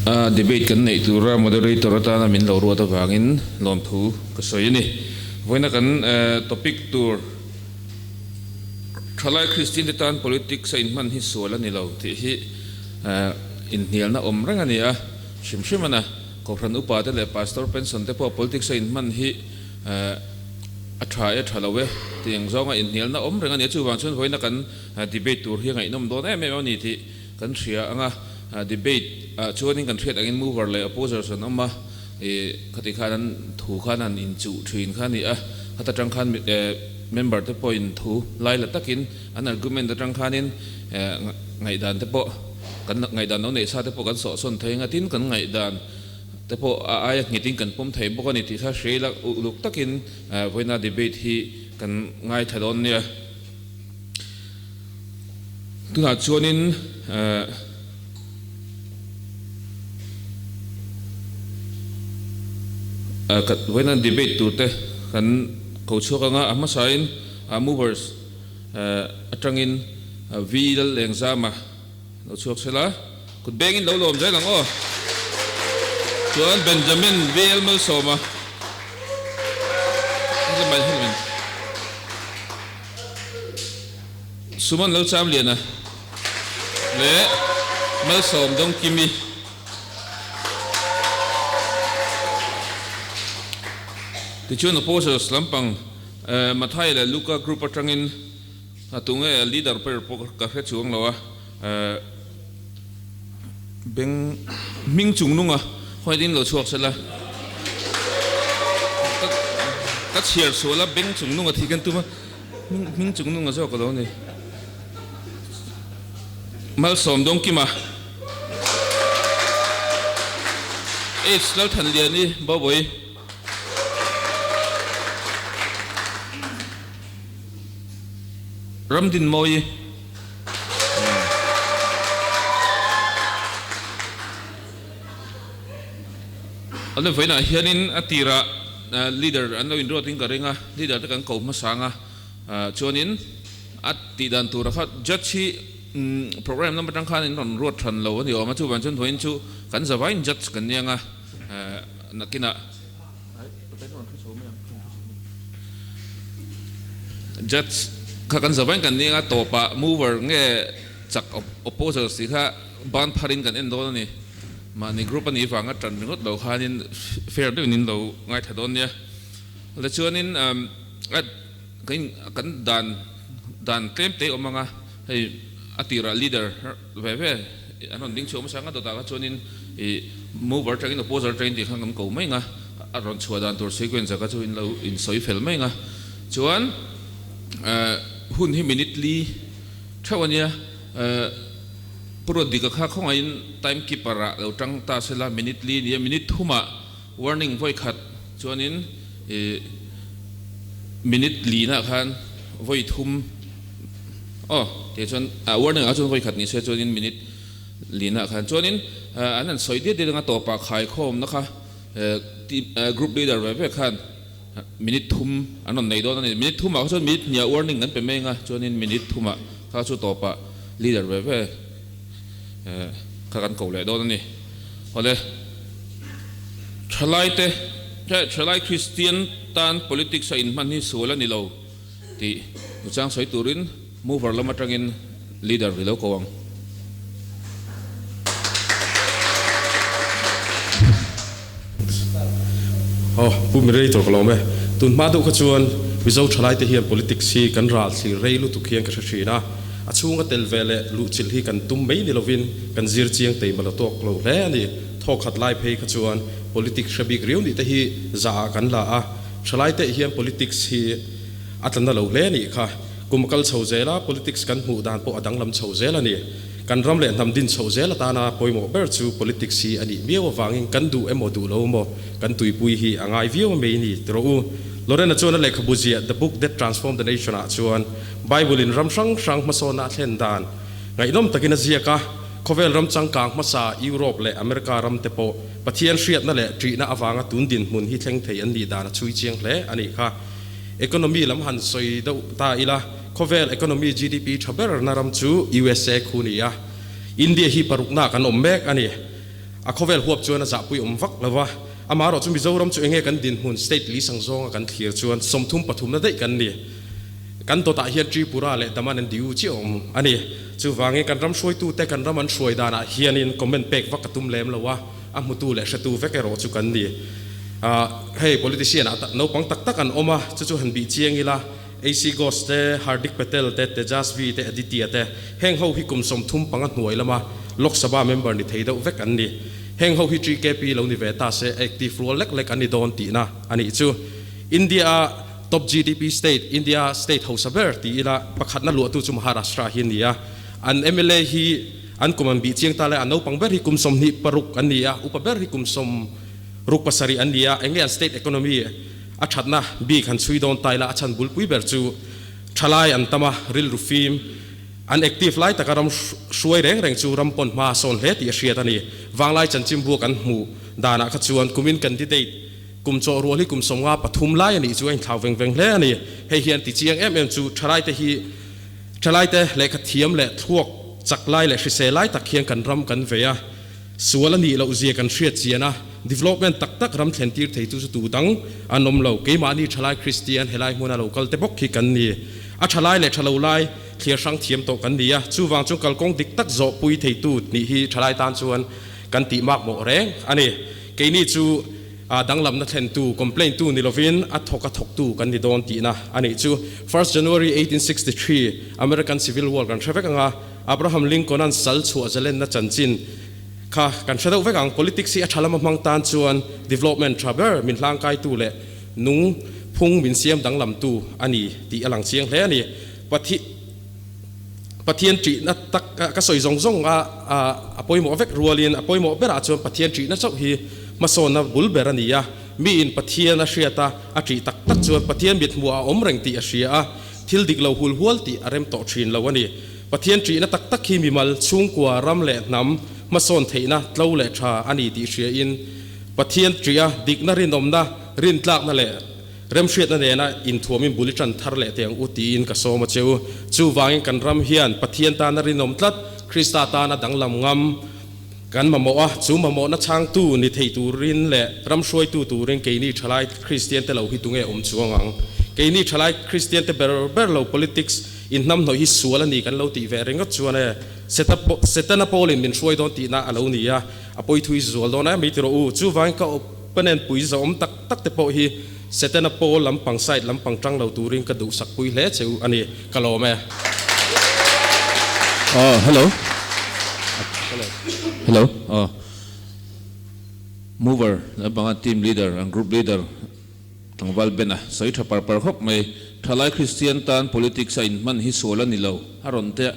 Debate kan neih tura moderator atana min lo ruat avangin lawmthu ka sawi a ni. Vawiina kan topic tur Thalai Kristian te tan politics a inhman hi sual a ni lo tih hi inhnialna awm reng a ni a. Hrim hrim ana Kohhran upa te leh Pastor pension te pawh politics a inhman hi a tha e tha lo e tih ang zawnga inhnialna awm reng a ni a. Chuvang chuan vawiina kan debate tur hi a ngaihnawm dawn em em a ni tih Kan hria anga debate ah chuanin kan hriat angin mover leh opposers an awm a, ih khati khan an thu khan an inchuh thin kha a ni a, khata tang khan member te pawhin thu lai la takin an argument atang khanin ngaihdan te pawh kan ngaihdan lo neih sa te pawh kan sawhsawn thei anga tin kan ngaihdan te pawh a aia nghetin kan pawm thei bawk a ni tih kha hria ila uluk takin vawiina debate hi kan ngaithla dawn nia. Tunah chuanin vawiin debate tur te kan ko chhuak anga a hmasain movers atangin V Lalengzama lo chhuak sela kut bengin lo lawm zel ang aw. Chuan Benjamin VL Malsawma Suman Lalchamliana leh Malsawm Dawngkimi. Tichuan Opposers lampang Mathai leh Luka group atangin a tunge leader ber pawh ka hre chuang lo a, Beng hming chung nunga hawiin lo chhuak sela, ka chhiar sual a beng chung nunga thih kan tum a, hming chung nunga zawk a lo ni. Malsawm Dawngkima, H Lalthanliani Bawbawi. Ramdinmawi. An vawiinah hianin a tirah leader an lo inruatin ka ring a, leader te kan ko hmasa ang a, chuanin a tih dan tura kha judge hi program lam atang khan in rawn ruat hran lo a ni awm a, chuvang chuan vawiin chu kan zavaiin judge kan ni ang a, nakinah Judge kha kan zavain kan ning a, tawpah mover nge chak opposer si kha ban pharin kan en dawn a ni. Mahni group a nih vanga tan ringawt lo khanin fair deuhin in lo ngaithla dawn nia. Le chuanin kan dan dan tlem te awm anga hei a tirah leader ve ve an rawn ding chhuak hmasa anga dawtah kha chuanin ih mover tangin opposer tangin tih khan kan ko mai anga a rawn chhuah dan tur sequence ah kha chu in lo insawi fel mai anga chuan eh hun hi minute li theuh a nia eh Pu Ruatdika kha khawngaihin time keeper ah lo tang ta sela minute li nia minute thumah warning vawi khat chuanin ih minute lina khan vawi thum aw tih chuan ah warning ah chuan vawi khat ni se chuanin minute lina khan chuanin an han sawi diat diat anga tawpah khaikhawmna kha group leader ve ve khan minute thum an rawn nei dawn a ni minute thumah kha chuan minute hniah warning kan pe mai anga chuanin minute thumah kha chu tawpah leader ve ve kha kan ko leh dawn a ni. Awle, thalaite, thalai Kristian tan politics a inhman hi sual a ni lo tih nuchang sawi turin mover lam atangin leader ri lo ko ang. Aw, Pu Moderator ka lawm e. Tun hma deuh kha chuan Mizo thalaite hian politics hi kan ral thlir rei lutuk hian ka hre thin a. A chhunga tel ve leh luhchilh hi kan tum mai ni lovin kan zir chiang tei mal a tawk lo hle a ni. Thawkhat lai phei kha chuan politics hre bik riau nih te hi zah ah kan la a, thalai teh hian politics hi a tla na lo hle a nih kha. Kum a kal chho zel a, politics kan hmuh dan pawh a danglam chho zel a ni. Kan ram leh hnam din chho zel atana pawimawh ber chu politics hi a nih miau avangin kan duh emaw duh lo emaw kan tuipui hi a ngai viau a mai ni ti rawh u. Lorena chuan a lehkhabu ziah The Book That Transformed the Nation ah chuan Bible in ram hrang hrang hmasawnna a thlen dan ngaihnawm takin a ziak a, khawvel ram changkang hmasa Europe leh America ram te pawh Pathian hriatna leh ṭihna avanga tun dinhmun hi thleng thei an nih dan a chhui chiang hle a nih kha. Economy lam han sawi deuh ta ila, khawvel economy GDP ṭha berna ram chu usa khu ni a, India hi parukna kan awm mek a ni. A khawvel huap chuan a zahpui awm vak lo va, amaherawh chu Mizoram chu enge kan dinhmun state lisang zawnga kan thlir chuan 30 pathumna daih kan ni. Kan dawtah hian Tripura leh Daman and Diu chiah awm a ni. Chuvangin kan ram hruaitute kan ram an hruai danah hianin comment pek vak ka tum lem lo a, a hmutu leh hretu vek erawh chu kan ni. Hei politician ah naupang tak tak an awm a, chu chu han bih chiang ila, AC Ghosh te, Hardik Patel te, Tejasvi te, Aditya te, heng ho hi kum 35 hnuai lama Lok Sabha member ni thei deuh vek an ni. Heng ho hi TKP lo ni ve ta se active rual lek lek an ni dawn tihna a nih chu. India a top GDP state, India state hausa ber ti ila pakhatna luahtu chu Maharashtra hi a ni a. An mla hi an kum an bih chiang ta le, a naupang ber hi kum 26 an ni a, upa ber hi kum 67 an ni a. Enge an state economy? A thatna bik han chhui dawn ta ila a chhan bulpui ber chu thalai an tam a, rilru fim, an active lai taka ram hruai reng reng chu ram pawn hma a sawn hle tih a hriat a ni. Vanglai chanchinbu kan hmuh danah kha chuan kumin candidate kum chawh rual hi kum 53 lai a nih chu a inthlau veng veng hle a ni. Hei hian ti chiang em em chu thalaite hi thalaite lehkha thiam leh thluak chak lai leh hrisel lai tak hian kan ram kan vei a. Sual a nih loh zia kan hriat chian a, development tak tak ram thlen tir thei chu chu tu dang an awm lo. Keimahni thalai Kristian helai hmuna lo kal te bawk hi kan ni. A thalai leh thalo lai thliar hrang thiam tawh kan ni a, chuvang chuan kalkawng dik tak zawh pui theitu nih hi thalai tan chuan kan tih mak mawh reng a ni. Keini chu danglamna thlentu, complaint tu ni lovin a thawk a thawktu kan ni dawn tihna a nih chu. First January 1863 American Civil War kan hre vek ang a, Abraham Lincoln-a'n sal chhuah zalenna chanchin kha kan hre deuh vek ang. Politics hi a tha lama hmang tan chuan development tha ber min hlangkaitu leh nung phung min siam danglamtu a ni tih a lang chiang hle a ni. Pathian ṭihna tak ka sawi zawng zawng a, a pawimawh vek rualin a pawimawh berah chuan Pathian ṭihna chauh hi hmasawnna bul ber a ni a. Miin Pathian a hriat a, a ṭih tak tak chuan Pathian mithmuh a awm reng tih a hria a, thil dik lo hul hual tih a rem tawh ṭhin lo a ni. Pathian ṭihna tak tak hi mimal, chhungkua, ram leh hnam hmasawn theihna tlo leh ṭha a ni tih hriain, Pathian ṭiha dikna rinawmna, rintlakna leh remhriatna nena inthuamin bul i ṭan thar leh teh ang u tiin ka sawm a che u. Chuvangin kan ram hian Pathian tana rinawm tlat, Krista tana danglam ngam kan mamawh a, chu mamawhna chhangtu ni thei turin leh ram hruaitu turin keini ṭhalai Kristiante lo hi tunge awm chuang ang? Keini ṭhalai Kristiante ber ber lo politics In hnamhnawih hi sual a ni kan lo tih ve ringawt chuan e, Setana Paulin min hruai dawn tihna a lo ni a, a pawi thui zual dawn a, mi ti rawh u, chuvangin ka opponent pui zawm tak tak te pawh hi Setana Paul lampang side lampang tang lo turin ka duhsak pui hle che u a ni, ka lawm e. Aw hello hello aw mover lampanga team leader and group leader Tlangval Ben a sawi tha par par khawp mai. Thalai Kristian tan politics a inhman hi sual a ni lo. A rawn te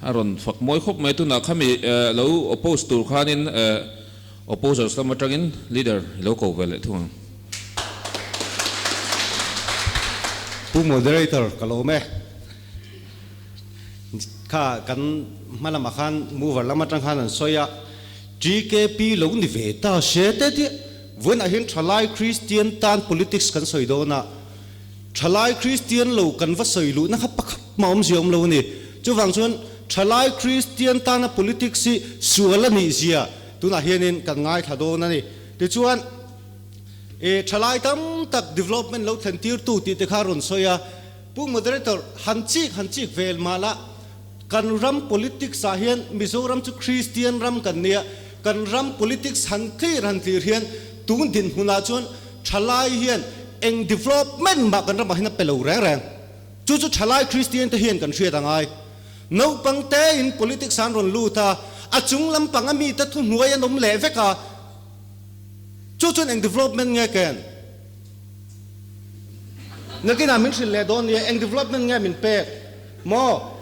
a rawn fak mawi khawp mai. Tunah khami lo oppose tur khanin opposers lam atangin leader i lo ko ve leh thung ang. Pu Moderator ka lawm e. Kha kan hma lamah khan mover lam atang khan an sawi a, TKP lo ni ve ta se te tih. Vawiinah hian thalai Kristian tan politics kan sawi dawn a, thalai Kristian lo kan va sawi luhna kha pakhat mah awmzia awm lo a ni. Chuvang chuan thalai Kristian tana politics hi sual a nih zia tunah hianin kan ngaithla dawn a ni. Tichuan, e thalai tam tak development lo thlen tirtu tih te kha a rawn sawi a, Pu Moderator, han chik han chik vel mah la, Kan ram politics ah hian Mizoram chu Kristian ram kan nia, kan ram politics han tlir han tlir hian tun dinhmun ah chuan thalai hian eng development mah kan ramah hian a pe lo reng reng. Chu chu thalai Kristian te hian kan hriat a ngai. Naupang te in politics ah an rawn lut a, a chung lampang a mite thuhnuai an awm leh vek a, chu chuan eng development nge ken? Nakinah min hrilh leh dawn nia, eng development nge min pek? Maw?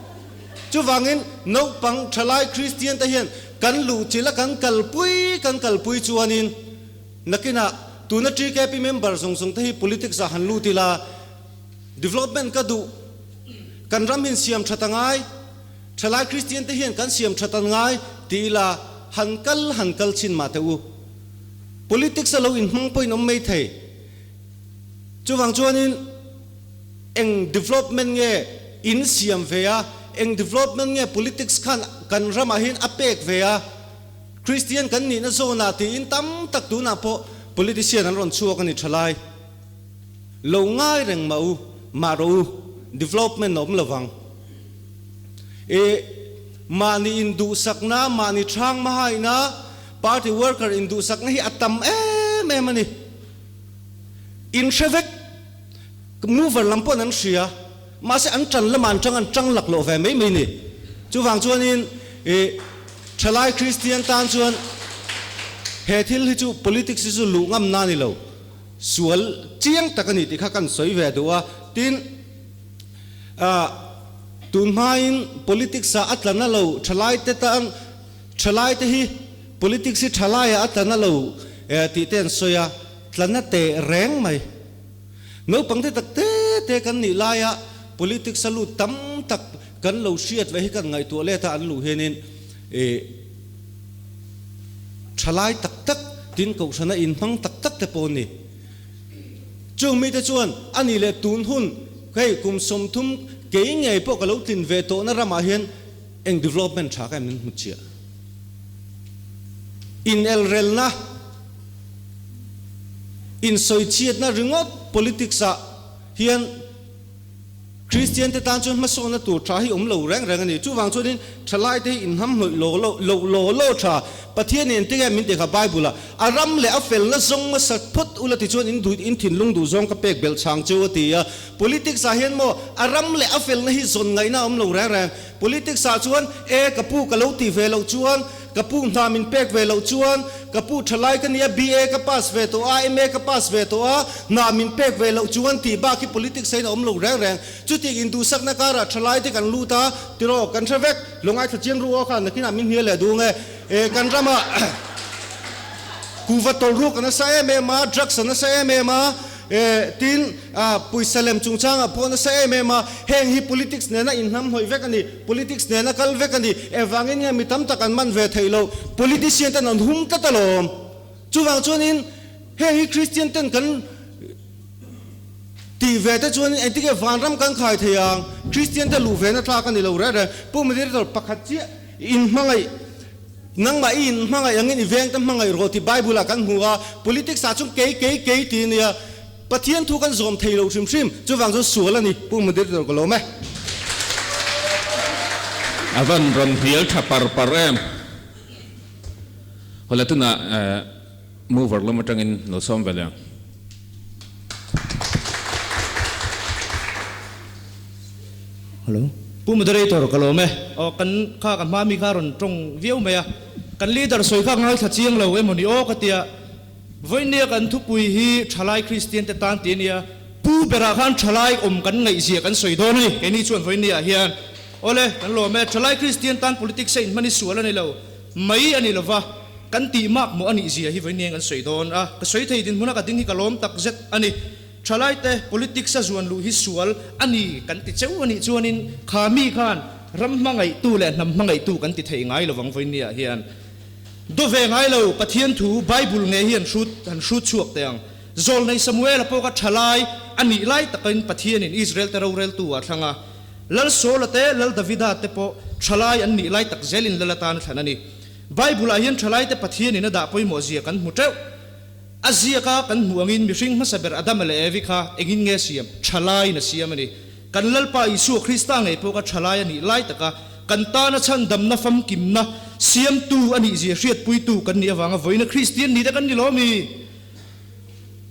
Chuvangin naupang thalai Kristian te hian kan luhchilh a kan kalpui kan kalpui chuanin nakinah tuna TKP member zawng zawng te hi politics ah han lut ila development ka duh kan ram hin siam that a ngai thalai Kristian te hian kan siam that an ngai ti ila han kal han kal chin mah teh u. Politics a lo inhmang pawhin awm mai thei. Chuvang chuanin eng development nge in siam ve a, eng development nge politics khan kan ramah hian a pek ve a, Kristian kan nihna zawnah tiin tam tak tunah pawh politician an rawn chhuak a ni thalai. Lo ngai reng mah u, mah rawh u, development a awm lovang. E, mahni induhsakna, mahni chhang hmahaina, party worker induhsakna hi a tam em em a ni. In hre vek, mover lam pawhin an hria, mahse an tan lamah an tang an tang laklawh ve mai mai ni. Chuvang chuanin e, thalai Kristian tan chuan he thil hi chu politics hi chu luh ngam na ni lo. Sual chiang tak a ni tih kha kan sawi ve duh a, tin ah tun hmain politics ah a tla na lo thalai te tan thalai te hi politics hi thalai ah a tla na lo tih te an sawi a, tla na teh reng mai. Naupang te tak te te kan nih laia politics a lut tam tak kan lo hriat ve hi kan ngaihtuah let a an luh hianin ih Thalai tak tak, tin kohhrana inhmang tak tak te pawh an ni. Chung mite chuan a nih leh tun hun, hei kum 30 kei ngei pawh ka lo tlin ve tawhna ramah hian eng development tha ka em min hmu chiah. Inelrelna, insawichhiatna ringawt politics ah hian, Kristian te tan chuan hmasawnna tur tha hi awm lo reng reng a ni. Chuvang chuanin thalai te hi inhnamhnawih lo lo lo lo lo tha. Pathian in engtin nge min tih kha Bible ah a ram leh a felna zawng hmasa phawt ula tichuan in duh in thinlung duh zawng ka pek belh chhang cheu a ti a. Politics ah hian maw a ram leh a felna hi zawn ngaihna a awm lo reng reng. Politics ah chuan e ka pu ka lo tih ve loh chuan Ka pu hna min pek ve loh chuan ka pu thalai ka nia, BA ka pass ve tawh a, MA ka pass ve tawh a, hna min pek ve loh chuan tih bak hi politics a in a awm lo reng reng. Chutiang induhsakna karah thalai te kan lut a, tiraw kan hre vek, lo ngaithla chiang ru aw khan nakinah min hnial leh duh nge. E kan ramah kuhva tawlh ruk a nasa em em a, drugs a nasa em em a, E, tin, a, pawisa lem chungchangah pawh nasa em em a, heng hi politics nena inhnamhnawih vek a ni, politics nena kal vek a ni, engvangin nge mi tam tak an man ve theih loh, politician ten an hum tlat alawm. Chuvang chuanin heng hi Christian ten kan tih ve te chuanin engtin nge vanram kan khai thei ang, Christian te luh ve na tlak a ni lo reng reng. Pu Moderator, pakhat chiah inhmangaih. Nangmah i in hmangaih angin i vengte hmangaih rawh tih Bible ah kan hmu a, politics ah chuan kei, kei, kei ti a nia. Pathian thu kan zawm thei lo hrim hrim, chuvang chuan sual a ni, Pu Moderator ka lawm e. A van rawn hnial tha par par em. Hawla tunah mover lam atangin lo sawm ve leh ang. Hello. Pu Moderator ka lawm e. Aw kan kha ka hma mi kha rawn tawng viau mai a, kan leader sawi kha ka ngaithla chiang lo emaw ni aw ka tia, vawinia kan thupui hi thalai Kristian te tan ti a nia, pu berah khan thalai awm kan ngaihzia kan sawi dawn a ni, keini chuan vawinia hian awle kan lawm e, thalai Kristian tan politics a inhman hi sual a ni lo mai a ni lova, kan tih mak maw a nih zia hi vawinia kan sawi dawn a, ka sawi thei dinhmuna ka ding hi ka lawm tak zet a ni. Thalaite politics a zuan luh hi sual a ni kan ti cheu a nih chuanin kha mi khan ram hmangaihtu leh hnam hmangaihtu kan ti thei ngai lovang vawinia hian do ve ngai lo Pathian thu Bible nge hi an hrut han hrut chhuak teh ang. Zawlnei Samuela pawh kha thalai a nih lai takin Pathianin Israel te roreltu ah thlang a, Lal Saula te Lal Davida te pawh thalai an nih lai tak zelin Lal atan a thlan a ni. Bible ah hian thalaite Pathianin a dah pawimawh zia kan hmu teuh. A ziak a kan hmuh angin mihring hmasa ber Adama leh Evi kha engin nge siam? Thalaiin a siam a ni. Kan Lalpa Isua Krista ngei pawh kha thalai a nih lai taka kan tana chhandamna famkimna siamtu a nihzia hriatpuitu kan nih avanga vawiina Kristian ni te kan ni lo mi?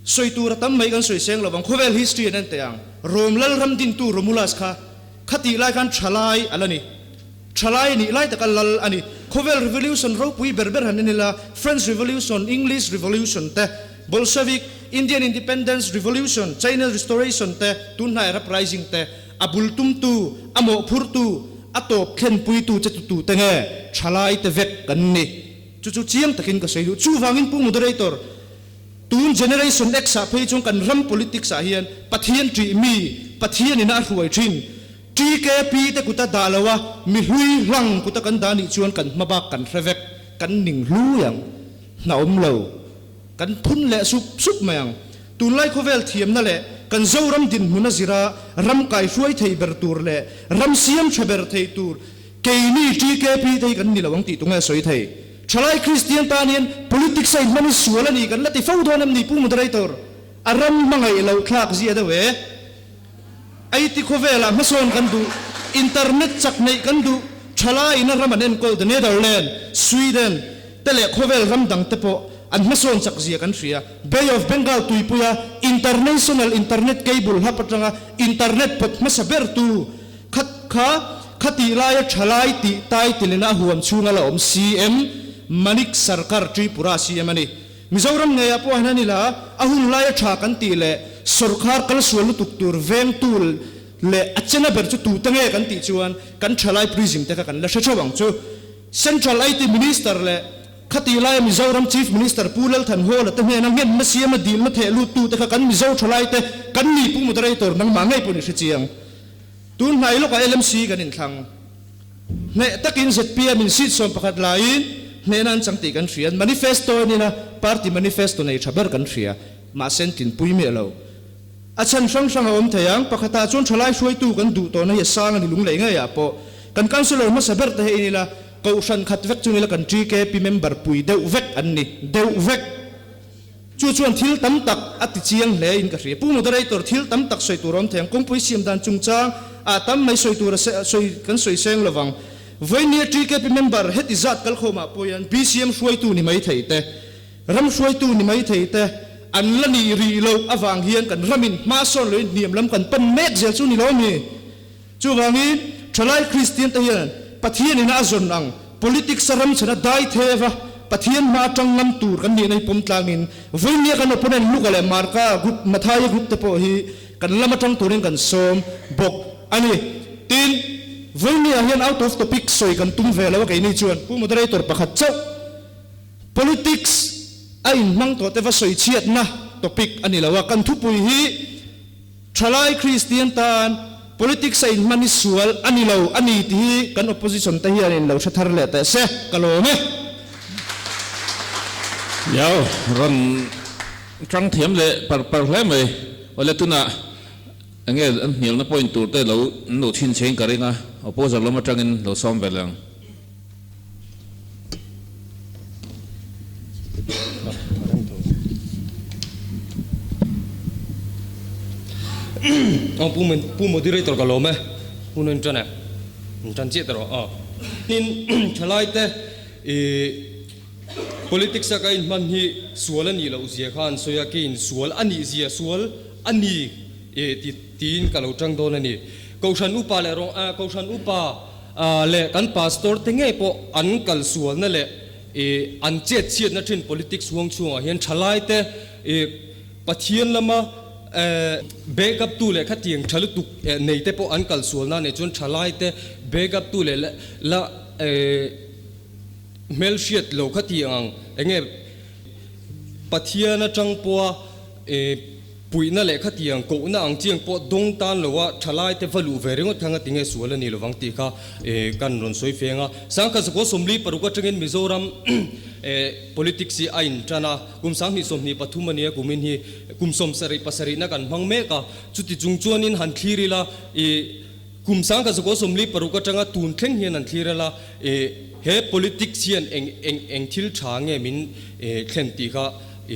Sawi tur a tam mai kan sawi seng lovang. Khawvel history an en teh ang. Rom lal ram dintu Romulus kha khatih lai khan thalai a la ni. Thalai nih lai taka lal a ni. Khawvel revolution ropui ber ber han en ila, French Revolution, English Revolution te, Bolshevik, Indian Independence Revolution, China Restoration te, tunhnai Arab Rising te, a bul tumtu, a mawhphurtu, a tawp thlenpuitu che tutu te nge thalai te vek kan ni. Chu chu chiang takin ka sawi duh. Chuvangin Pu Moderator, tun Generation X ah phei chuan kan ram politics ah hian Pathian ṭih mi, Pathian ina a hruai ṭhin, TKP te kuta dah lo a, mi hlui hlang kuta kan dah nih chuan kan hma bak kan hre vek, kan ning hlui ang, hna awm lo, kan phun leh sup sup mai ang. Tunlai khawvel thiamna leh kan Zoram dinhmun a zira ram kai hruai thei ber tur leh ram siam tha ber thei tur keini TKP te hi kan ni lo ang tih tunge a sawi thei. Thalai Kristian tan hian politics a inhman hi sual a ni kan la ti fo dawn em ni Pu Moderator? A ram hmangaih loh thlak zia deuh e. IT khawvelah hmasawn kan duh, internet chak neih kan duh, thalai in a ram an enkawl the Netherland, Sweden te leh khawvel ram dang te pawh an hmasawn chak zia kan hria. Bay of Bengal tuipuia international internet cable hlap atanga internet pawt hmasa bertu khat kha khatih laia thalai tih title in a huam chhunga la awm CM Manik Sarkar Tripura CM a ni. Mizoram ngeiah pawh hian a ni la, a hun laia tha kan tih leh sawrkhar kal sual lutuk tur vengtu leh a chena ber chu tute nge kan tih chuan kan thalai prism te kha kan la hre theuh ang chu. Central IT Minister leh Khatih laia Mizoram Chief Minister Pu Lalthanhawla te hnena ngenna siama dilna theh luttute kha kan Mizo thalaite kan ni Pu Moderator nangmah ngei pawhin i hre chiang. Tun hnai lawkah LMC kan inthlang. Hneh takin zpm in seat 11 laiin hnehna an chang tih kan hria. An manifesto en ila party manifesto nei tha ber kan hria. Mahse an tlinpui miah lo. A chhan hrang hrang a awm thei ang. Pakhatah chuan thalai hruaitu kan duh tawhna hi a sang a ni lunglei ngeiah pawh. Kan councillor hmasa ber te hi en ila Kohhran khat vek chu nila kan TKP member pui deuh vek an ni deuh vek. Chu chuan thil tam tak a ti chiang hle in ka hria. Pu Moderator thil tam tak sawi tur a awm thei ang. Kawngpui siam dan chungchang ah tam mai sawi tur a sawi kan sawi seng lovang. Vawinia TKP member heti zat kalkhawm ah pawh hian BCM hruaitu ni mai thei te, ram hruaitu ni mai thei te an la nih rih loh avang hian kan ramin hma sawn loin hniam lam kan pan mek zel chu ni lo mi? Chuvangin, thalai Kristiante hian Pathian ina a zawn ang politics a ram chhana dai theva Pathian hma atang ngam tur kan nihna hi pawm tlangin vawinia kan opponent Luka leh Marka group, Mathaia group te pawh hi kan lam atang turin kan sawm bawk a ni. Tin, vawinia hian out of topic sawi kan tum ve lo a keini chuan Pu Moderator pakhat chauh politics a inhmang tawh te va sawi chhiatna topic a ni lo a, kan thupui hi Thalai Kristian tan politics a inhman hi sual a ni lo a ni tih hi kan opposition te hian in lo hre thar leh teh se, ka lawm e. Iau, rawn tang thiam leh par par hle mai. Awle tunah enge an hnialna point tur te lo an lo chhinchhein ka ring a, opposer lam atangin lo sawm ve leh ang. Aw pu pu moderator ka lawm e hun an tan e an tan chiah ta rawh aw tin thalai te ih politics a ka inhman hi sual a nih loh zia kha an sawi a kei in sual a nih zia sual a ni ih ti tiin ka lo tang dawn a ni kohhran upa leh rawng kohhran upa Leh kan pastor te ngei pawh an kal sualna leh i an chet chhiatna thin politics huang chhungah hian thalai te i Pathian lama back up tu leh khatiang tha lutuk nei te pawh an kal sualna nih chuan thalai te back up tu leh la hmelhriat lo khatiang ang enge Pathian atang pawha i Puihna leh khatiang kohna ang chiang pawh dawng tan loa thalai te va luh ve ringawt kha ngatinge sual a ni lovang tih kha kan rawn sawi feng a. Sangkhat zakua 46 atangin Mizoram politics hi a intan a, kum 2023 a nia kumin hi kum 77 na kan hmang mek a, chuti chung chuanin han thlir ila i kum 1946 atanga tun thleng hian han thlir ila i he politics hian eng eng eng thil tha nge min thlen tih kha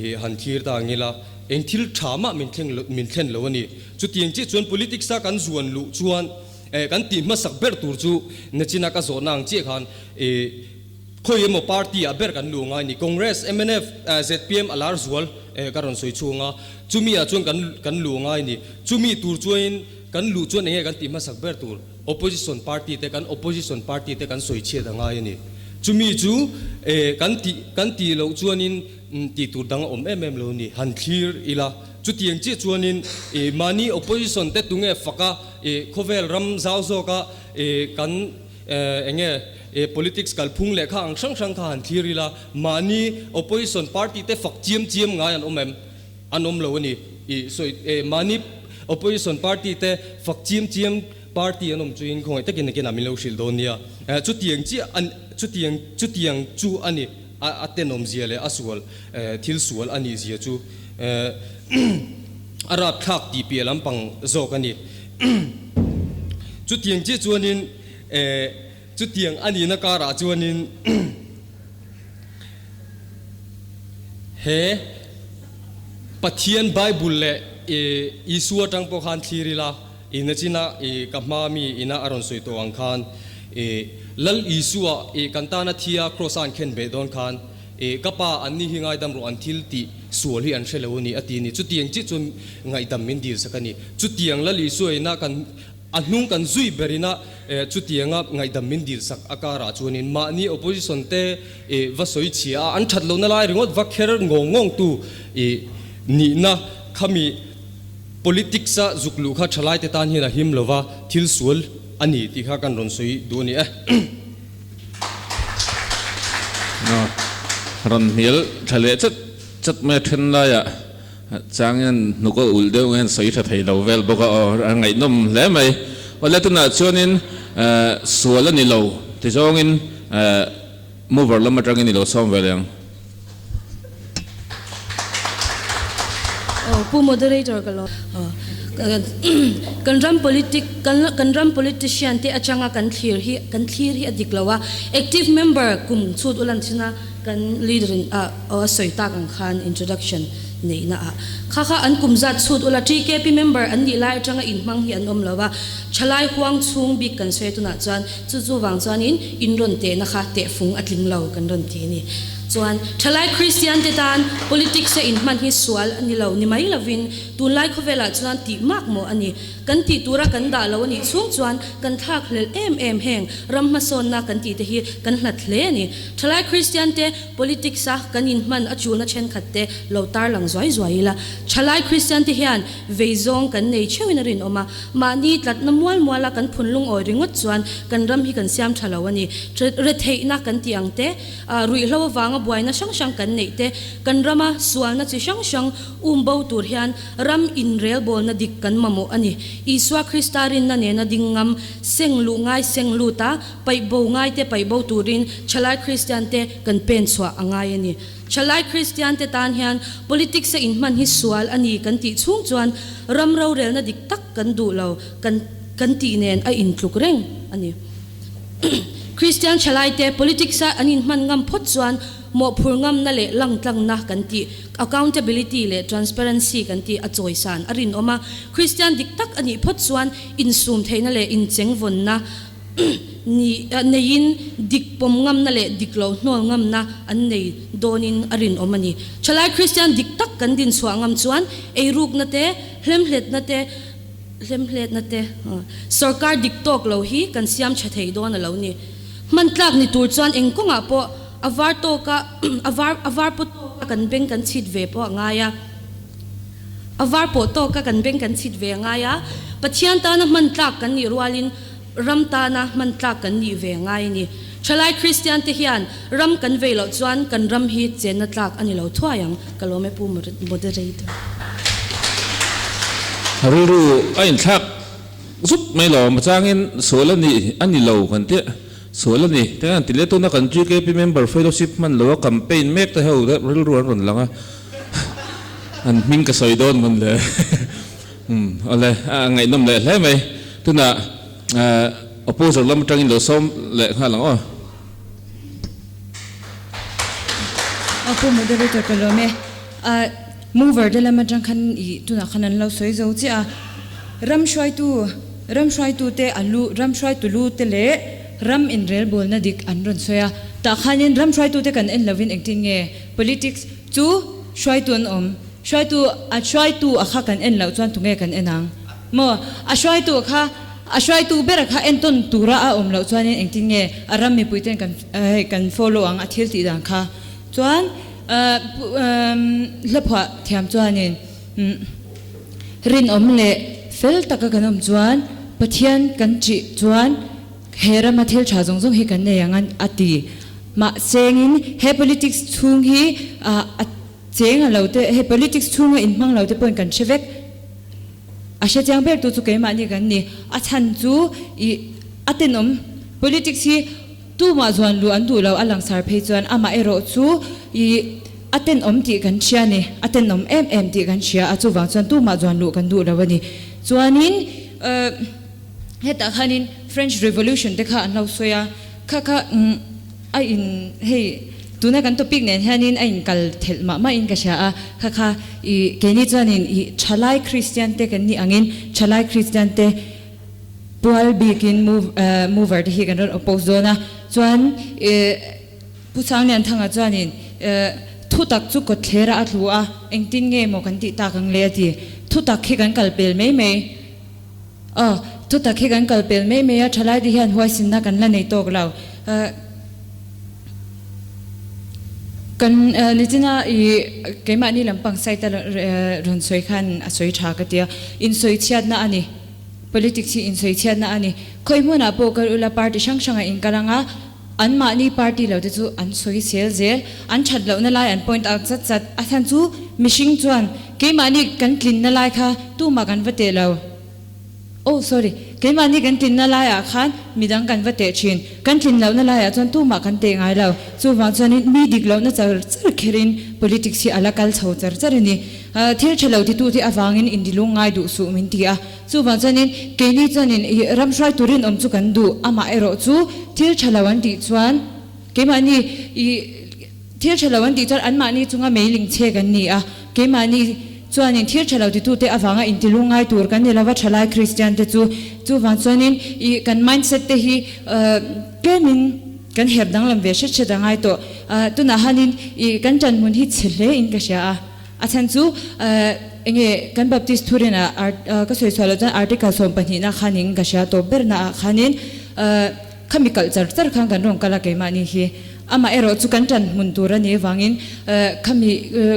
i han thlir ta ang ila. Eng thil tha mah min thleng lo, min thlen lo a ni. Chutiang chiah chuan politics a kan zuan luh chuan eh kan tih hmasak ber tur chu nachina ka zawhna ang chiah khan eh khawi emaw party ah ber kan luh ngai a ni. Congress, mnf, zpm a lar zual eh ka rawn sawi chhung a, chumi ah chuan kan kan luh ngai a ni. Chumi tur chuanin kan luh chuan enge kan tih hmasak ber tur opposition party te kan opposition party te kan sawi chhiat a ngai a ni. Chumi chu eh kan tih kan tih loh chuanin Tih tur dang a awm em em lo ni, han thlir ila. Chutiang chiah chuanin ih mahni opposition te tunge faka ih khawvel ram zau zawka ih kan eng nge ih politics kalphung leh kha ang hrang hrang kha han thlir ila, mahni opposition party te fak chiam chiam ngai an awm em? An awm lo a ni. Ih sawi ih mahni opposition party te fak chiam chiam party an awm chuin khawngaih takin nakinah min lo hrilh dawn nia. Chutiang chiah an chutiang chutiang chu a ni. A tenawmzia leh a sual thil sual a nihzia chu a rapthlak tih piah lampang zawk a ni. Chutiang chiah chuanin chutiang a nihna karah chuanin. He Pathian Bible leh Isua atang pawh khan thlir ila, i nachina i ka hma mi ina a rawn sawi tawh ang khan i Lal Isua i kan tana thia Kraws a an khen beh dawn khan i ka pa anni hi ngaidam rawh an thil tih sual hi an hre lo a ni a ti a ni. Chutiang chiah chuan ngaihdam min dil sak a ni. Chutiang Lal Isua ina kan A hnung kan zui berina chutianga ngaihdam min dil sak a karah chuanin mahni opposition te va sawi chhia a, an that lohna lai ringawt va kher ngawng ngawng tu nihna khami politics a zuk luh kha thalai te tan hian a him lova thil sual a ni tih kha kan rawn sawi duh a ni e. Rawn hnial tha leh chat chat mai a then laiah. Chang hian hnuk a ulh deuh hian sawi tha thei lo vel bawk a aw, a ngaihnawm hle mai. Awle tunah chuanin sual a ni lo ti zawngin mover lam atangin i lo sawm ve leh ang. Aw Pu Moderator ka lo kan ram politic kan ram politician te atanga kan thlir hi kan thlir hi a dik lo a, active member kum chhut ulan china Kan leader in a aw a sawi tak ang khan introduction neihna ah kha kha an kum zat chhut ula TKP member an nih lai atanga inhmang hi an awm lo a, thalai huang chhung bik kan sawi tunah chuan chu chu vang chuanin in rawn tehna kha tehfung a tling lo kan rawn ti a ni. Chuan thalai Kristian te tan politics a inhman hi sual a ni lo ni mai lovin tunlai khawvelah chuan tih mak mawh a ni. Kan tih tura kan dah lo a nih chhung chuan kan thlak hlelh em em heng ram hmasawnna kan tih te hi kan hlat hle a ni. Thalai Kristian te politics a kan inhman a chulna thenkhat te lo tarlang zuai zuai ila. Thalai Kristian te hian vei zawng kan nei theuhin a rinawm a, mahni tlatna mual muala kan phunlungawi ringawt chuan kan ram hi kan siam tha lo a ni. Retheihna kan tih ang te, ruihhlo avanga buaina hrang hrang kan neih te, kan rama sualna chi hrang hrang um bo tur hian ram inrelbawlna dik kan mamawh a ni. Isua Krista rinna nena ding ngam seng luh ngai seng lut a, Paih bo ngaite paih bo turin Thalai Kristiante kan pen chhuah a ngai a ni. Thalai Kristiante tan hian politics a inhman hi sual a ni kan tih chhung chuan ram rorelna dik tak kan duh lo kan kan tih nen a intluk reng a ni. Kristian Thalaite politics a an inhman ngam phawt chuan mawhphur ngamna leh langtlangna kan tih, accountability leh transparency kan tih a chawisan a rinawm a. Kristian dik tak a nih phawt chuan insum theihna leh inchengvawnna Ni neiin dik pawm ngamna leh dik lo hnawl ngamna an nei dawnin a rinawm a ni. Thalai Kristian dik tak kan din chhuah ngam chuan eirukna te, hlemhletna te, hlemhletna te, sawrkar dik tawk lo hi kan siam tha thei dawn a lo ni. Hman tlak ni tur chuan eng kawngah pawh a var tawka a var a var pawh tawka kan beng kan chhit ve pawh a ngai a. A var pawh tawka kan beng kan chhit ve a ngai a, Pathian tana hman tlak kan nih rualin ram tana hman tlak kan nih ve a ngai a ni. Thalai Kristian te hian ram kan vei loh chuan kan ram hi chenna tlak a ni lo thuai ang, ka lawm e Pu Moderator. Rilru a inthlak zut mai lo, machangin sual a ni a ni lo kan tih sual a ni te an ti leh tuna kan GKP member fellowship hman lo a campaign mek te ho rilru an rawn lang a. An hming ka sawi dawn mawn le. Umm awle a ngaihnawm leh hle mai. Tunah opposer lam atangin lo sawm leh nghal ang aw. Aw Pu Moderator ka lawm e. Mover te lam atang khan i tunah khan an lo sawi zo chiah a. Ram hruaitu ram hruaitu te a lu ram hruaitu lu te leh ram inrelbawlna dik an rawn sawi a. Tah khanin ram hruaitu te kan en lovin engtin nge Politics chu hruaitu an awm. Hruaitu a hruaitu a kha kan en loh chuan tunge kan en ang maw? A hruaitu a kha a hruaitu ber a kha entawn tura a awm loh chuanin engtin nge a ram mipuiten kan hei kan follow ang a thil tih dan kha chuan hlaphuah thiam chuanin rinawm leh fel taka kan awm chuan Pathian kan ṭih chuan He rama thil tha zawng zawng hi kan nei ang a ti. Mahsengin he politics chhung hi a cheng a lo te, he politics chhunga inhmang lo te pawhin kan hre vek. A hre chiang ber tu chu keimahni kan ni. A chhan chu i a tenawm. Politics hi tumah zuan luh an duh lo a langsar phei chuan amah erawh chu i a tenawm tih kan hria ni. A tenawm em em tih kan hria a, chuvang chuan tumah zuan luh kan duh lo a ni. Chuanin. Hetah khanin French Revolution te kha an lo sawi a, kha kha a in hei Tuna kan topic nen hianin a inkal thelh mah mah in ka hria a, kha kha i keini chuanin i thalai Kristian te kan nih angin thalai Kristian te pual bikin move mover te hi kan rawn oppose dawn a, chuan i Pu Sanglianthanga chuanin thutak chu kawtthlera a tlu a, engtin nge maw kan tih tak ang le a ti. Thutak hi kan kal pel mai mai. Aw, thutak hi kan kal pel mai mai a, thalaite hian huaisinna kan la nei tawk lo. Kan nichina i keimahni lampang site a rawn sawi khan a sawi tha ka ti a, insawichhiatna a ni. Politics hi insawichhiatna a ni. Khawi hmunah pawh kal ula party hrang hrangah inkal ang a, Anmahni party lo te chu an sawi sel zel, an that lohna lai an point out zat zat, a chhan chu mihring chuan keimahni kan tlinna lai kha tumah kan va teh lo. Oh sorry, keimahni kan tlinna laiah khan midang kan va teh thin, kan tlin lohna laiah chuan tumah kan teh ngai lo. Chuvang chuanin mi dik lohna char char kherin politics hi a la kal chho char char a ni. Thil tha lo titute avangin indilung ngai duh suh min ti a. Chuvang chuanin keini chuanin i ram hruai turin awm chu kan duh, amah erawh chu thil tha lo an tih chuan keimahni i thil tha lo an tih chuan anmahni chunga meiling che kan ni a, keimahni chuanin thil tha lo titute avanga intilung ngai tur kan ni lova thalai Kristian te chu. Chuvang chuanin i kan mindset te hi tlemin kan her danglam ve hret hret a ngai tawh. Tunah hanin i kan tanhmun hi chhe hle in ka hria a. A chhan chu enge kan Baptist thurin ah ka sawi chhuah loh chuan article 12 na khanin ka hria tawp ber na ah khanin khami kalh char char khan kan rawn kal a keimahni hi amah erawh chu kan tan hmun tur a nih avangin khami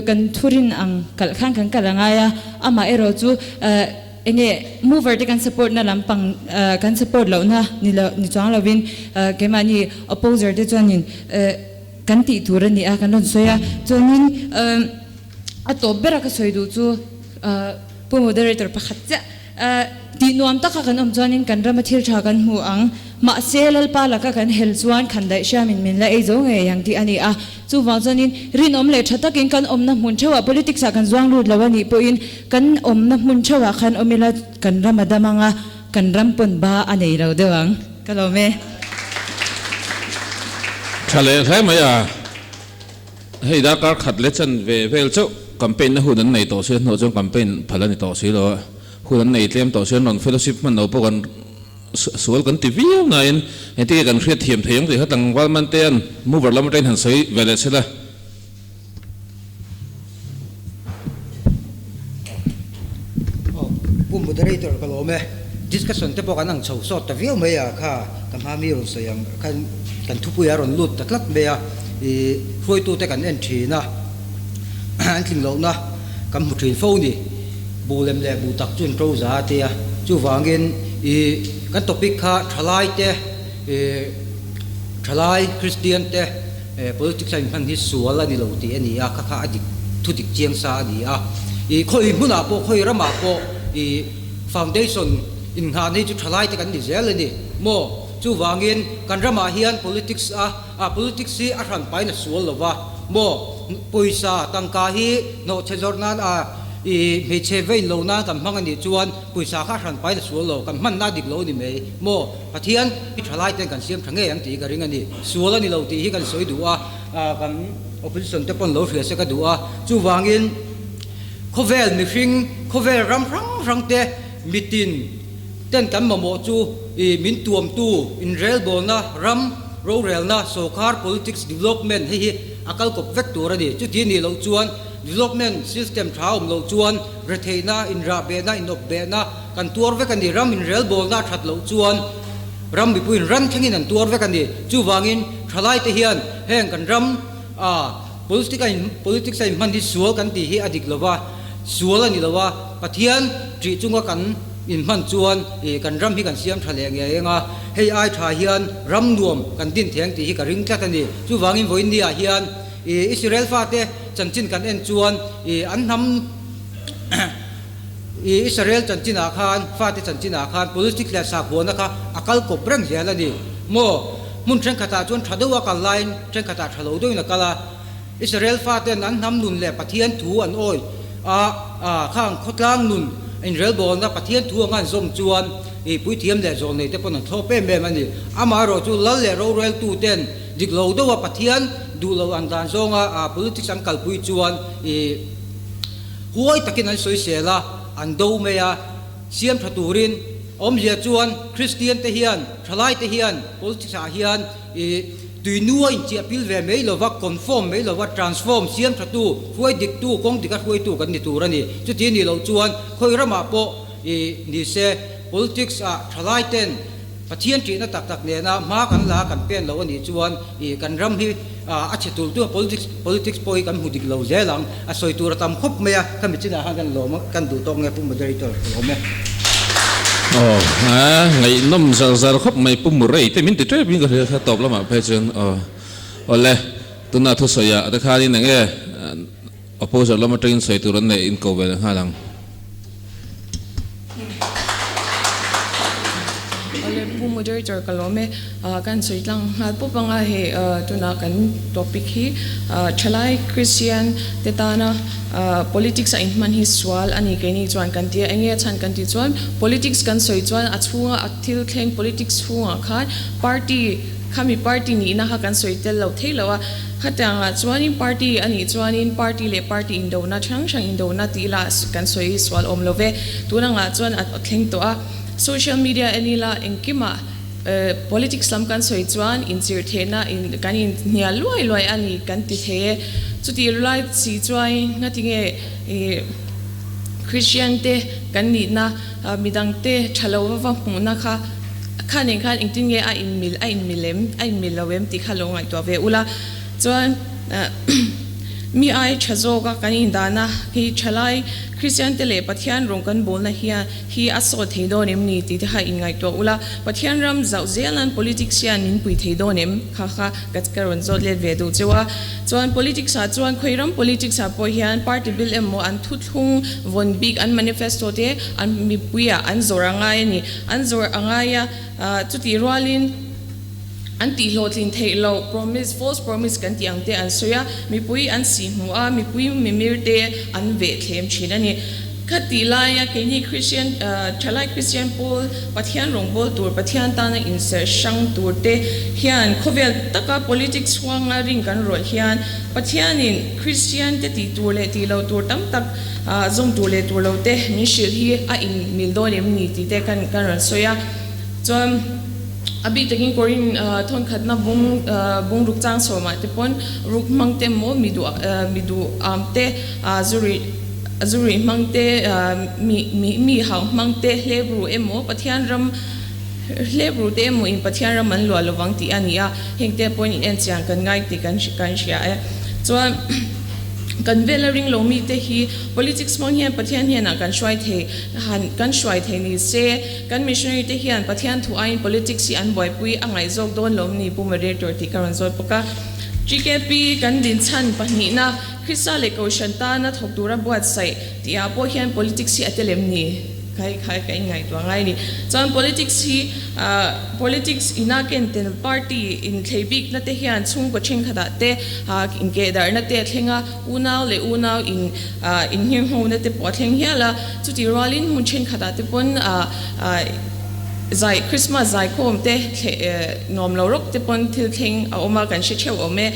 kan thurin ang kalh khan kan kal a ngai a amah erawh chu enge mover te kan support na lampang kan support lohna ni lo ni chuang lovin keimahni opposer te chuanin Kan tih tur a ni a, kan rawn sawi a. Chuanin a tawp bera ka sawi duh chu Pu Moderator pakhat chiah tih nuam taka kan awm chuanin kan rama thil tha kan hmu ang. Mahse Lalpa laka kan hel chuan khandaih hriamin min la ei zo ngei ang tih a ni a. Chuvang chuanin rinawm leh tha takin kan awmna hmun theuhah politics ah kan zuang lut lo a nih pawhin kan awmna hmun theuhah khan awm ila kan ram a dam ang a, kan ram pawn ba a nei lo deuh ang. Ka lawm e. Tha leh hle mai a, hei darkar khat leh chan ve vel chauh campaign na hun an nei tawh si a hnuah chuan campaign phal a ni tawh si lo a, hun an nei tlem tawh si an rawn fellowship hman lo pawh kan sual kan ti viau nain engtin nge kan hriat thiam thei ang tih kha tlangval man te an mover lam atangin han sawi ve leh sela. Aw, Pu Moderator ka lawm e. Discussion te pawh kan ang chho sawt ta viau mai a, kha ka hma mi rawn sawi ang khan kan thupui a rawn lut ta tlat mai a, ih hruaitute kan en thin a, an tling lohna kan hmu thin fo ni. Buh lem leh buh tak chu an to za a tia, chuvangin ih kan topic kha thalai te ih thalai Kristian te, Politics a inhman hi sual a ni lo tih a ni a, kha kha a dik, thu dik chiang sa a ni a. Ih khawi hmunah pawh, khawi ramah pawh ih foundation inngahna hi chu thalai te kan ni zel a ni maw? Chuvangin kan ramah hian politics a, ah politics hi a hran pain a sual lo va maw? Pawisa tangka hi hnawhchhe zawrh nan a ih hmeichhe vein lo nan kan hmang a nih chuan pawisa kha a hran pain a sual lo, kan hmanna a dik lo a ni mai maw? Pathian i thalai ten kan siam tha ngei ang tih ka ring a ni. Sual a ni lo tih hi kan sawi duh a, kan opposition te pawn lo hria se ka duh a. Chuvangin khawvel mihring, khawvel ram hrang hrang te mitin ten kan mamawh chu i min tuamtu inrelbawlna ram rorelna sawrkar politics development hei hi a kal kawp vek tur a ni. Chuti nih loh chuan development system tha awm loh chuan retheihna, inrahbehna, inawpbehna, Kan tuar vek a ni. Ram inrelbawlna a that loh chuan ram mipuiin ran thlengin an tuar vek a ni. Chuvangin thalaite hian heng kan ram a politic a in politics a inhman hi sual kan tih hi a dik lo va, sual a ni lo a, Pathian ṭih chunga kan inhman chuan ih kan ram hi kan siam ṭha leh ngei ang a, hei ai ṭha hian ram nuam kan din theng tih hi ka ring tlat a ni. Chuvangin vawiin ah hian ih Israel fate chanchin kan en chuan ih an hnam I Israel chanchinah khan, fate chanchinah khan politics leh sakhuana kha a kal kawp reng zel a ni maw? Hmun thenkhatah chuan tha deuh a kal laiin thenkhatah tha lo deuhin a kal a. Israel faten an hnam nun leh Pathian thu an awi a, a khang khawtlang nun inrelbawlna Pathian thu anga an zawm chuan i puithiam leh zawlnei te pawn an thlawp em em a ni. Amaherawhchu lal leh roreltu ten dik lo deuha Pathian duh lo an dan zawnga politics an kalpui chuan i huai takin an sawisel a, an do mai a, siam tha turin awmzia chuan Kristian te hian, thalai te hian politics ah hian i tui nua inchiah pil ve mai lova, conform mai lova, transform, siam tha tu, hruai dik tu, kawng dika hruai tu kan ni tur a ni. Chuti nih loh chuan khawi ramah pawh i ni se politics ah thalai ten Pathian ṭihna tak tak nena hma kan la kan pen lo a nih chuan i kan ram hi a chhe tul tul a, politics politics pawh hi kan hmu dik lo zel ang. A sawi tur a tam khawp mai a, khami chinah khan kan lawm a, kan duh tawk nge Pu Moderator ka lawm e. Aw, ngaihnawm zar zar khawp mai Pu Murray te min ti ṭep in ka hria kha tawp lamah phei chuan aw. Awle, tuna thusawiah te khanin eng nge Opposer lam atangin sawi tur an neih in ko ve leh nghal ang. Awle Pu Moderator ka lawm e. Kan sawi tlang nghal pawp anga hei tuna kan topic hi thalai Christian te tana politics a inhman hi sual a ni keini chuan kan ti a. Enge a chhan kan tih chuan politics kan sawi chuan a chhunga a thil thleng politics chhungah khan party Khami party nihna kha kan sawi tel lo thei lo a, khatiangah chuanin party a nih chuanin party leh party indona hrang hrang indona tih ila kan sawi sual awm lo ve. Tun angah chuan a thleng tawh a, social media en ila engkimah politics lam kan sawi chuan inchirh theihna in kan inhnial luai luai a ni kan ti thei e. Chutih lai si chuan ngatinge ih Christian te kan nihna Midangte tha lo va va hmuhna kha kha nen khan engtin nge a inmil a inmil em a inmil lo em tih kha lo ngaihtuah ve ula. Chuan mi ai tha zawka kan indahna hi thalai Kristian te leh Pathian rawng kan bawlna hian hi a sawt thei dawn em ni tih te kha inngaihtuah ula. Pathian ram zauh zel nan politics hian min pui thei dawn em kha kha ka ka rawn zawt let ve duh cheu a. Chuan politics ah chuan khawi ram politics ah pawh hian party bil emaw an thuthlung vawn bik an manifesto te an mipui ah an zawrh a ngai a ni. An zawrh a ngai a, chutih rualin an tih hlawhtlin theih loh promise, false promise kan tih ang te an sawi a, mipui an sih hmuh a, mipui mimir te an veh thlem thin a ni. Khatih laia keini Christian, thalai Christian pawl Pathian rawngbâwl tur, Pathian tana inserh hrang tur te hian khawvel taka politics huanga ring kan rawlh hian Pathianin Christian te tih tur leh tih loh tur tam tak zawm tur leh tur lo te min hrilh hi a inmil dawn em ni tih te kan kan rawn sawi a. Chuan a bik takin Korin thawnkhatna bung bungruk chang sawmah te pawn ruk hmang te emaw mi duh mi duh am te zu rih Zu rih hmang te, mi mi mi hau hmang te hlep ru emaw Pathian ram hlep ru te emaw in Pathian ram an luah lovang tih a ni a, heng te pawhin in en chian kan ngai tih kan kan hria e. Chuan kan vela ring lo mi te hi politics hmang hian Pathian hnenah kan hruai thei han kan hruai thei ni se, kan missionary te hian Pathian thu aiin politics hi an buaipui a ngaih zawk dawn lo ni Pu Moderator tih ka rawn zawt bawk a. GKP kan dinchhan pahnihna Krista leh Kohhran tana thawk tura buatsaih tihah pawh hian politics hi a tel em ni? Khai khai ka inngaihtuah ngai a ni. Chuan politics hi politics ina ken tel party inthlei bikna te hian chhungkaw thenkhatah te inkehdarhna te a thleng a, unau leh unau in innghirnghona te pawh a thleng hial a. Chutih rualin hmun thenkhatah te pawn zai Christmas zaikhawm te thleh nuam lo rawk te pawn thil thleng a awm a, kan hre theuh awm e.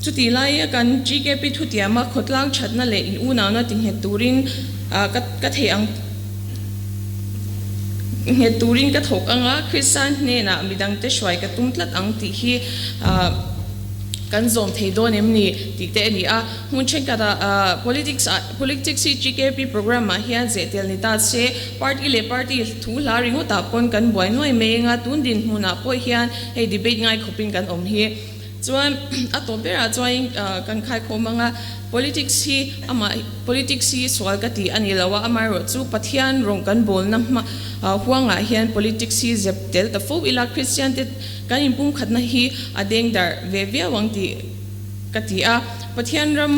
Chutih laia kan GKP thutiama khawtlang thatna leh in unauna ti nghet turin ka ka thei ang nghet turin ka thawk ang a, Kristian hnenah midangte hruai ka tum tlat ang tih hi kan zawm thei dawn em ni tih te a ni a. Hmun thenkhatah politics ah politics hi GKP program ah hian zeh tel ni ta se party leh party thu hla ringawtah pawn kan buai nuai mai ang a, tun dinhmunah pawh hian hei debate ngai khawpin kan awm hi. Chuan a tawp berah chuan kan khaikhawm ang a, politics hi amah politics hi sual ka ti a ni lo a, amaherawh chu Pathian rawng kan bawlna hma huangah hian politics hi zep tel ta fo ila Kristian te kan inpumkhatna hi a deng darh ve viau ang tih ka ti a. Pathian ram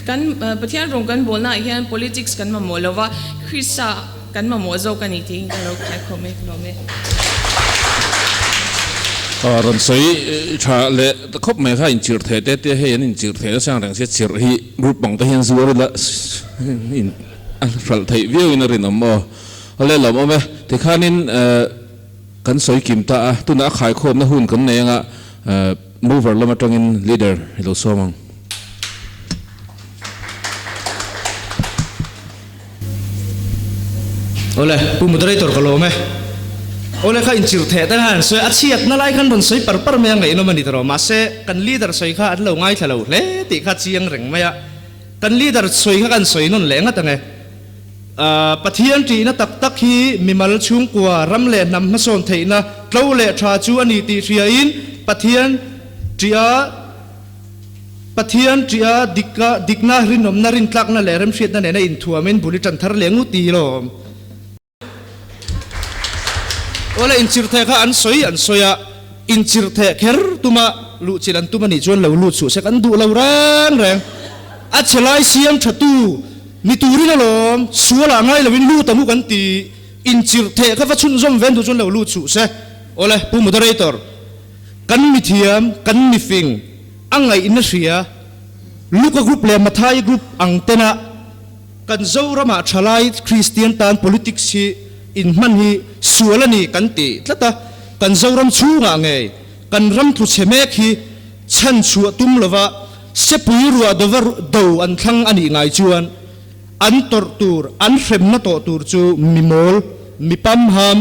kan Pathian rawng kan bawlnaah hian politics kan mamawh lo va, Krista Kan mamawh zawk a ni tiin ka lo khaikhawm e, ka lawm e. Rawn sawi tha leh ta khawp mai kha inchirh theh te te hei an inchirh theh nasa ang reng sia chirh hi group bang te hian zuar ila in a hralh theih viau in a rinawm aw. Awle lawmawm e. Tikhanin kan sawi kim ta a, tunah a khaikhawmna hun kan nei anga mover lam atangin leader i lo sawm ang. Awle, Pu Moderator ka lawm e. Awle kha inchirh theh te khan sawi a chhiatna lai khan rawn sawi par par mai a ngaihnawm a ni tawh mahse kan leader sawi kha an lo ngaithla lo hle tih kha chiang reng mai a. Kan leader sawi kha kan sawi nawn leh ngat ang e. Pathian ṭihna tak tak hi mimal chhungkua ram leh hnam hmasawn theihna tlo leh ṭha chu a ni tih hriain Pathian ṭiha Pathian ṭiha dika dikna rinawmna rintlakna leh remhriatna nena inthuamin bul i ṭan thar leh ngut ti lawm. Awle inchirhtheh kha an sawi an sawi a, inchirhtheh kher tuma luhchilh an tum a nih chuan lo lut suh se kan duh lo reng reng. A chhe lai siam tha tu ni turin alawm sualah ngai loin lut ang u kan ti, inchirhtheh kha va chhunzawm ven duh chuan lo lut suh se. Awle Pu Moderator, kan mithiam, kan mifing a ngaihna hria Luka Group leh Mathai Group ang tena, Kan Zoramah thalai Kristian tan politics hi inhman hi sual a ni kan ti tlat a, kan Zoram chhungah ngei kan ram tlu chhe mek hi chhan chhuah tum lova sepui ruah dova do an thlang a nih ngai chuan an tawrh tur, an hremna tawh tur chu mi mawl, mi pamham,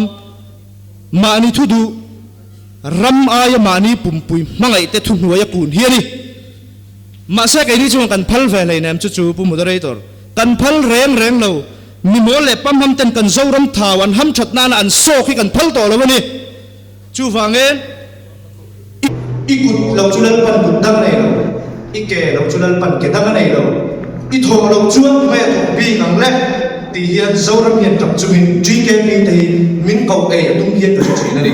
mahni thu duh, ram aia mahni pumpui hmangaihte thuhnuaia kun hi a ni. Mahse keini chuan kan phal ve hleinem chu chu Pu Moderator, kan phal reng reng lo, mimawl leh pamham ten kan Zoram thau an ham that nana an sawk hi kan phal tawh lo a ni. Chuvangin i i kut lo chu Lalpan kut dang a nei lo, i ke lo chu Lalpan ke dang a nei lo, i thawh loh chuan hmai a thawk bik ang le tih hian Zoram hian tap chungin GKP te hi min koh ei a tum hian ka hre thin a ni.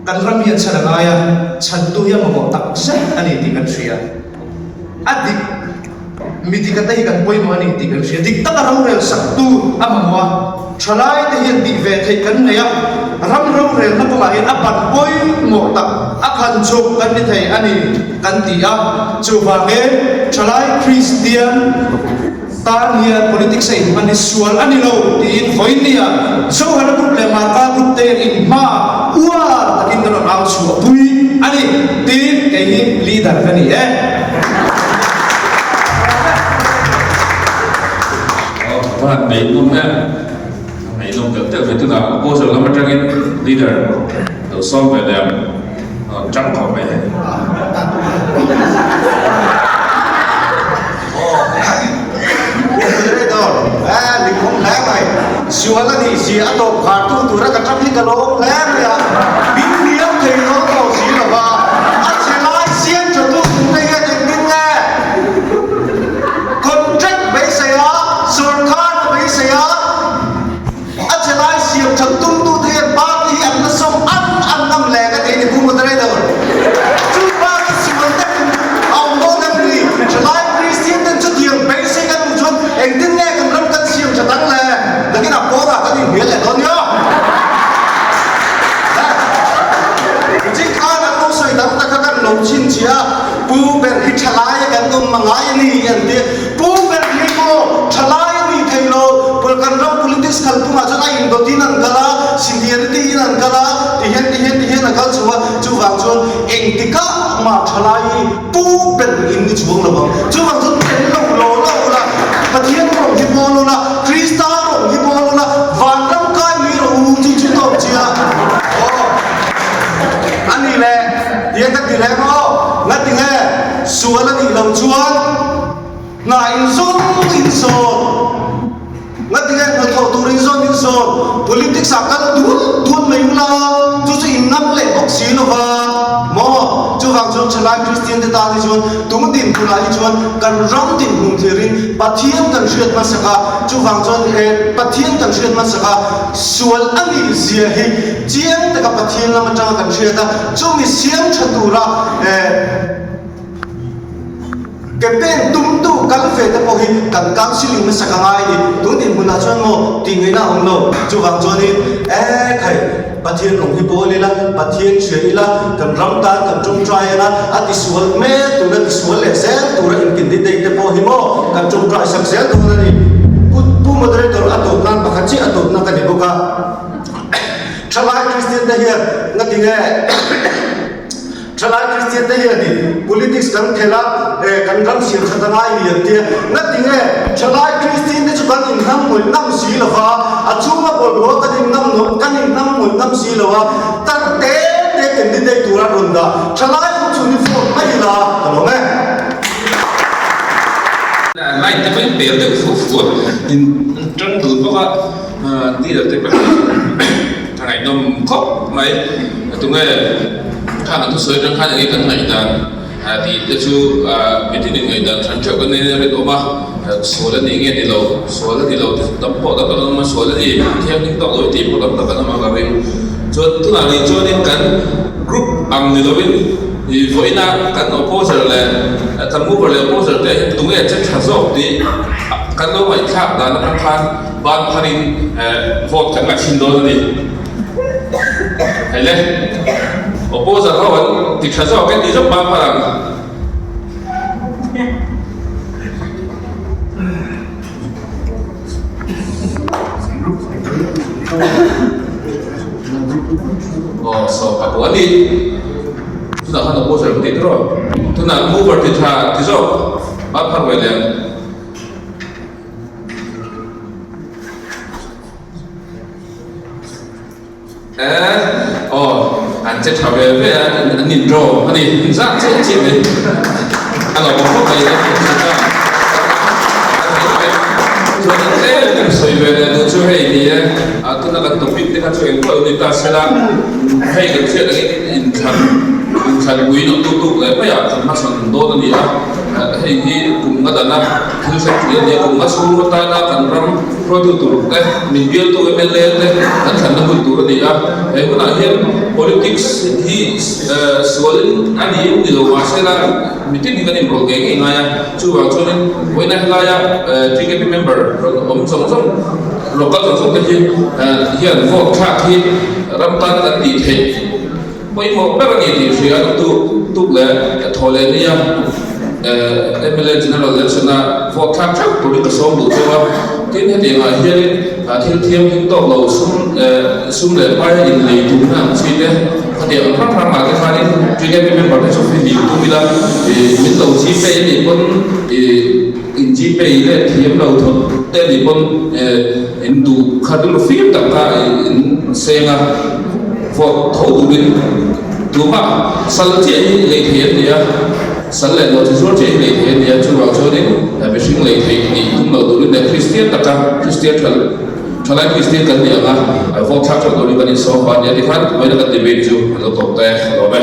Kan ram hian chhan a ngai a, chhantu hi a mamawh tak zet a ni tih kan hria. A dik, mi dika te hi kan pawimawh a ni tih kan hria. Dik taka rorel saktu a mamawh a, thalai te hian tih ve theih kan nei a, ram rorelna kawngah hian a ban pawimawh tak a khan chhuk kan ni thei a ni kan ti a. Chuvangin thalai Kristian. Tan hian politics a inhman hi sual a ni lo tiin vawinia Zohana Group leh Marka Group te hian inhma uar takin kan rawn au chhuah pui a ni tiin kei hi leader ka ni e. Aw va han ngaihnawm em, a ngaihnawm telh telh mai tunah opposer lam atangin leader lo sawm ve leh ang a rawn tang khawp mai hei. Sual a nih si a tawp khar tu tura ka tang hi ka lawm hle mai a, min hniam thei dawn tawh si lo va, a chhe lai siam tha tu tur te hian engtin nge contract beisei a, sorkar na beisei a, a chhe lai siam that tum tu te hian party hi an la sawm an an ngam hle ka ti a ni Pu Moderator. Chu party sual takin a awm dawn em ni? Thalai Kristian ten chutiang beisei kan awm chuan engtin nge kan ram kan siam that ang le? Nakin a pawnah kan inhnial leh dawn nia. Richik khan an lo sawi dang ta kha kan lo chhinchhiah a, Pu ber hi thalai a kan awm a ngai a ni an ti a. Pu ber hi maw thalai a nih theih lo, kan ram politics kalphungah chuan a indawtin an kal a, seniority in an kal a, tihian tihian tihian a kal chho a, chuvang chuan engtikah mah thalai hi pu ber in ni chuang lo ang. Chuvang chuan tel lo law law ula, Pathian rawng hi pawl ula, Krista rawng hi pawl ula, vanram kai mai rawh u chu chu tawp chiah. Aw a nih leh tiang ka ti leh maw? Ngatinge sual a nih loh chuan Hna in zawn in zawn, ngatinge hnathawh tur in zawn in zawn, politics ah kal dun dun mai ula, chu chu in ngam leh bawk si lo va maw? Chuvang chuan thalai Kristian te tan hi chuan tung dinhmunah hi chuan kan ram dinhmun thirin Pathian kan hriat hmasak a, chuvang chuan he Pathian kan hriat hmasak a sual a nih zia hi chiang taka Pathian lam atanga kan hriat a, chumi siam tha tura eh. Ke pen tum tu kal ve te pawh hi kan counselling hmasa ka ngai a ni. Tun dinhmunah chuan maw tih ngaihna a awm lo. Chuvang chuanin e khai Pathian rawng hi pawl ila, Pathian hria ila, kan ram tan kan tawngtai anga a tisual hmel tura tisual leh zel tura inkin detail te pawh hi maw kan tawngtai sak zel dawn a ni. Pu Moderator a tawp nan pakhat. chiah a tawpna ka ni bawk a. Thalai Kristian te hian ngatinge Thalai Kristian te hian i politics kan khelh a, kan ram siam that a ngai ni an tia. Ngatinge Thalai Kristian te chu kan inhnam ngawih ngam si lo va, a chhunga bawlhhlawh kan inhnam kan inhnam ngawih ngam si lo a, tar te te candidate tura rawn dah Thalai awm chhun hi vote mai ila ka lawm e. Line te pawhin pel deuh fu fu a, in tang dun bawk a. Leader te pahnih a ngaihnawm khawp mai. Tunge khang an thusawi atang khan enge kan ngaihdan tih te chu mitin in ngaihdan hran theuh kan nei a rinawm a, sual a nih nge ni lo, sual a ni lo tih tam pawh tak an awm a, sual a ni thianghlim tawk lo tih pawh tam tak an awm a ka ring. Chuan tunah nih chuanin kan group ang ni lovin vawiina kan opposer leh kan mover leh opposer te hian tunge che tha zawk tih kan lo ngaihthlak dan atang khan Ban pharin vote kan la chhin dawn a ni. Hei le, opposer ho an ti tha zawk e tih zawk ban phar ang. Aw, so ka pawh a ni. Tunah khan opposer ka ti tawh. Tunah mover ti tha ti zawk ban phar ve leh ang. Eh, aw, an che tha ve ve a, an in draw a ni, in zat chiah chiah mai. A lo awm khawp mai a, chuan an tlem kan sawi ve leh duh chu hei ni e, tuna kan topic te kha chu engpawh lo ni ta sela, hei kan hriat angin inthlan, inthlan pui lo tuk tuk leh maiah kan hmachhawn dawn a ni a, hei hi kum nga dana Thil hrep thei a nia, kum nga chhung atana kan ram hruaitu tur te, min bialtu mla te kan thlanna hun tur a ni a. He hunah hian politics hi sualin a ni ni lo mahse la mitin hi kan inrawlh ngei ngei ngai a. Chuvang chuanin vawiina helaia TKP member rawn awm zawng zawng, local zawng zawng te hi hian vote thlak hi ram tan kan tih theih Pawimawh ber a ni tih hria a tuk tuk leh thaw leh nia mla General Election a vote thlak theuh turin ka sawm duh chauh a. Tin, hetiangah hianin thil thianghlim tawk lo sum sum leh pai a inlei tumna ang chi te khatiang ang hrang hrangah te khanin TKP member te chu fihlim tum ila min lo Gpay a nih pawn in Gpay let thiam lo thawt te a nih pawn in duh kha rilru fim tak kha in seng a. Vote tho turin tumah sal chiah hi lei thei an ni a, sal leh nawhchi zuar chiah hi lei thei an ni a, chuvang chuanin mihring lei theih nih tum lo turin leh Kristian taka Kristian tha thalai Kristian kan nih anga vote thlak theuh turin kan insawm pah a ni a tikhan vawiina kan debate chu an lo tawp ta e, a lawm e.